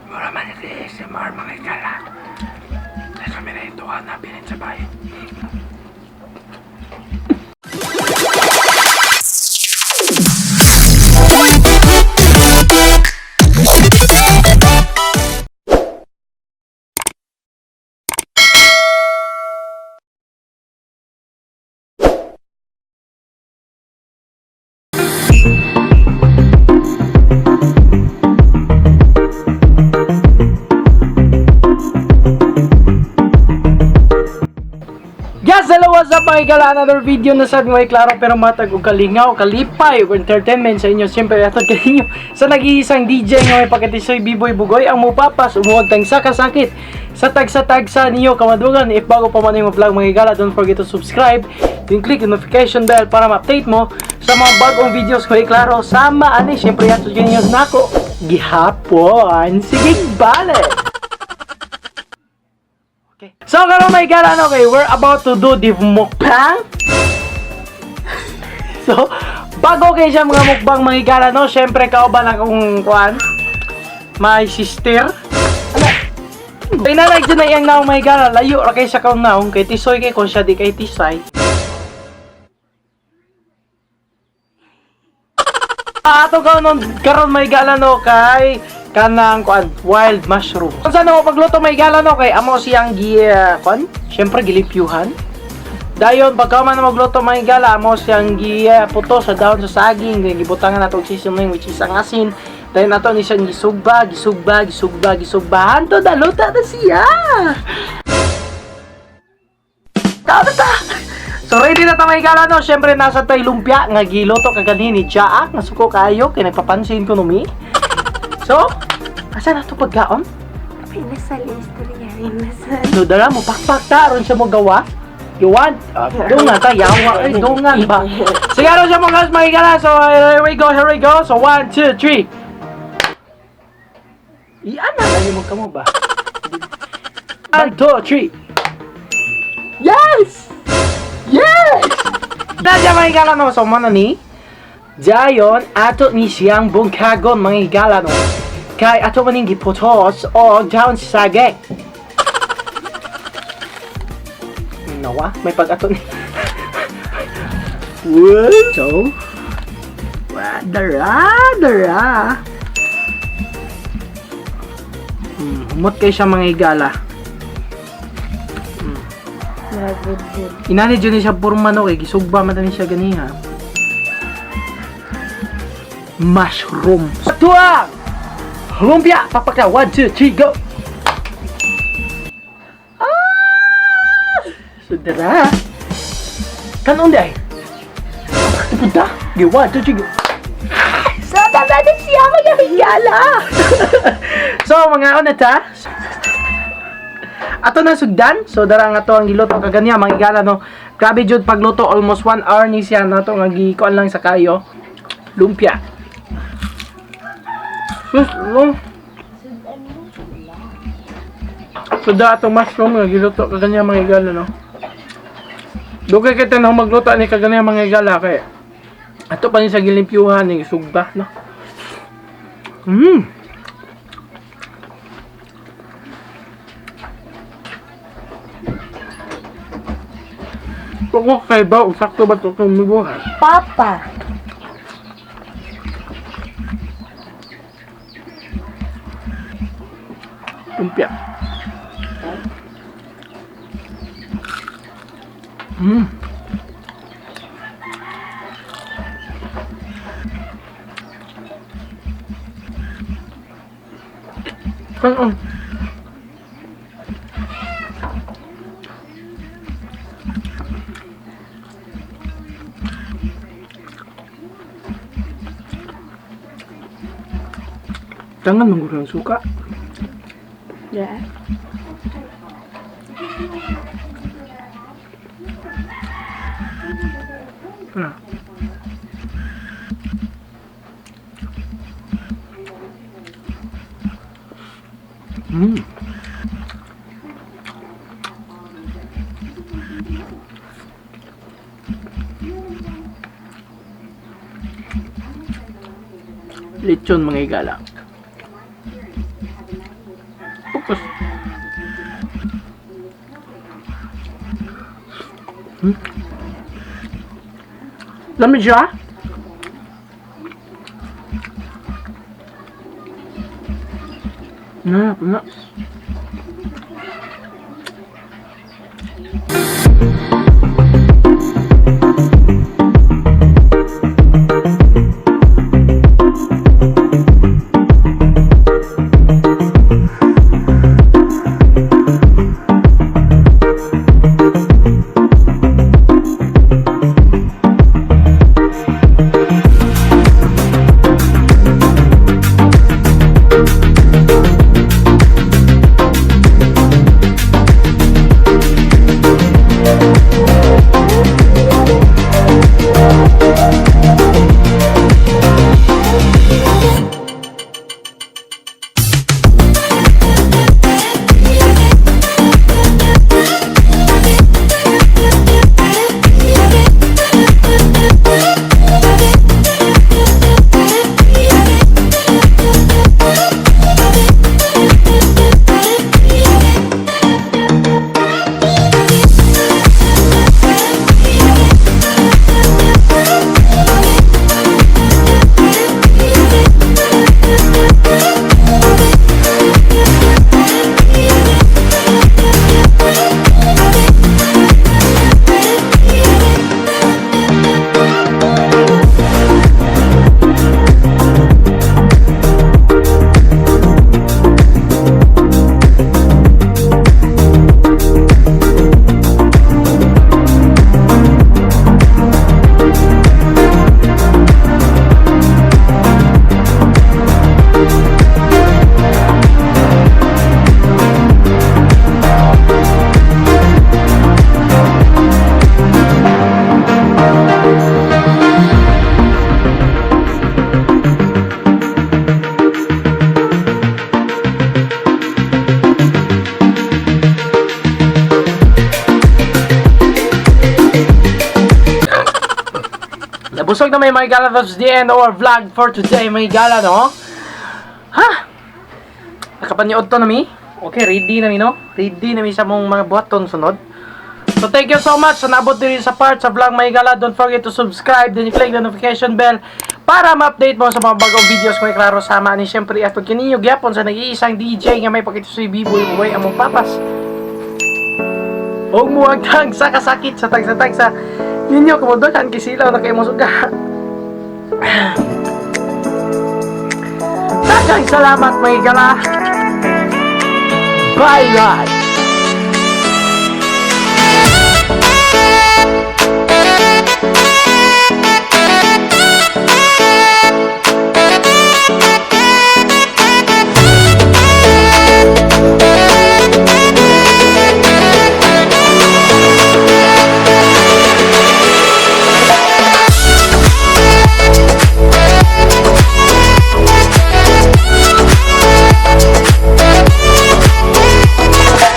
Mura man ito ASMR, mga higala. Dahil kami na ito hanapin sa bahay. Yes, hello, what's up, mga higala? Another video na sad mga klaro pero matag og kalingaw, kalipay ug entertainment sa inyo. Siyempre, atod kaninyo sa nag-iisang DJ nga may pakatisoy Biboy Bugoy ang mupapas umuwag tang sakasakit sa tagsa-tagsa niyo kamadugan. If bago pa man yung vlog, mga higala, don't forget to subscribe, then click the notification bell para ma-update mo sa mga bagong videos ko, klaro. Sama ani, siyempre, atod kaninyo nako gihapon. Sige, bale! Okay. So, karon, may gala, no, okay, we're about to do the mukbang. So, bago kay siya mga mukbang, mga higala, no, syempre kauban akong kuan, my sister. Ano? Tinanag dyan na iyang naong, mga higala, layo ra kay siya kaong naong, kay tisoy kay ko siya di kay tisay. Ato ka nun karon, may gala, no, kay kanang kuan, wild mushroom. Kung saan mo pagluto, may gala, no, kay amo siyang gi kuan, syempre gilimpyuhan. Dayon pagka man magluto, may gala, amo siyang gi puto sa dahon sa saging, then gibutangan nato og seasoning, which is ang asin. Dayon nato ni siyang gisugba, gisugba, gisugba, gisugba. Hanto daluta na siya. Tama ta. So ready na ta, may gala, no. Syempre nasa tay lumpia nga giluto kaganin ni Jaak nga suko kayo kay nagpapansin ko numi. So, asa na to pagkaon? Pinasal istorya, pinasal. So dara mo pakpak ta aron siya mo gawa. You want? Dungan ta yawa ay dungan ba. Sige, aron siya mo guys, mga higala. So here we go, here we go. So 1 2 3. Iyan na lagi mo kamo ba? 1 2 3. Yes! Yes! Dadya, mga higala, no. So mo na ni Dayon, ato ni siyang bungkagon, mga higala, no. Kay ato maning giputos o down sa saging. Nawa, may pag-ato ni. What? So, wa, dara, dara. Humot kay siya, mga higala. Magudgud. Inani dyan ni siya purma, no, kay gisugba man ni siya ganiha. Mushroom. Tuwa! Lumpia! Papakla! 1, 2, 3, go! Ah! Sudara! Kanon di ay? Punta! Gi, 1, 2, 3, go! Sa tama na siya, mga higala! So, mga ano ta? Ato na sugdan. So dara nga to ang giluto kaganiya, mga higala, no. Grabe jud pagluto, almost 1 hour ni siya nato nga gikuan lang sa kayo. Lumpia. Sus, no. So da atong mushroom nga giluto kaganiya, mga higala, no. Dugay kay tan magluto ani kaganiya, mga higala, kay ato pa ni sa gilimpyuhan ni sugba, no. Kung kay ba, sakto ba ito kung mibuhat? Papa! Lumpia. Kanon. Tangan manggulang suka. Yeah. Ah. Lechon, mga higala. Focus. Lami siya? Na, na. Nabusog na may mga gala. That's the end of our vlog for today, mga gala, no? Ha? Nakapaniod to na mi? Okay, ready na mi, no? Ready na mi sa mong mga buhaton sunod. So thank you so much sa naabot din sa part sa vlog, mga gala. Don't forget to subscribe, then click the notification bell para ma-update mo sa mga bagong videos ko. Klaro sama ni siyempre atong kininyo gyapon sa nag-iisang DJ nga may pakitusoy Biboy Bugoy among papas. Huwag mo agtang sa kasakit sa tagsa-tagsa ninyo kumudukan kisilaw na kayo suga. Daghang salamat, mga gala. Bye bye.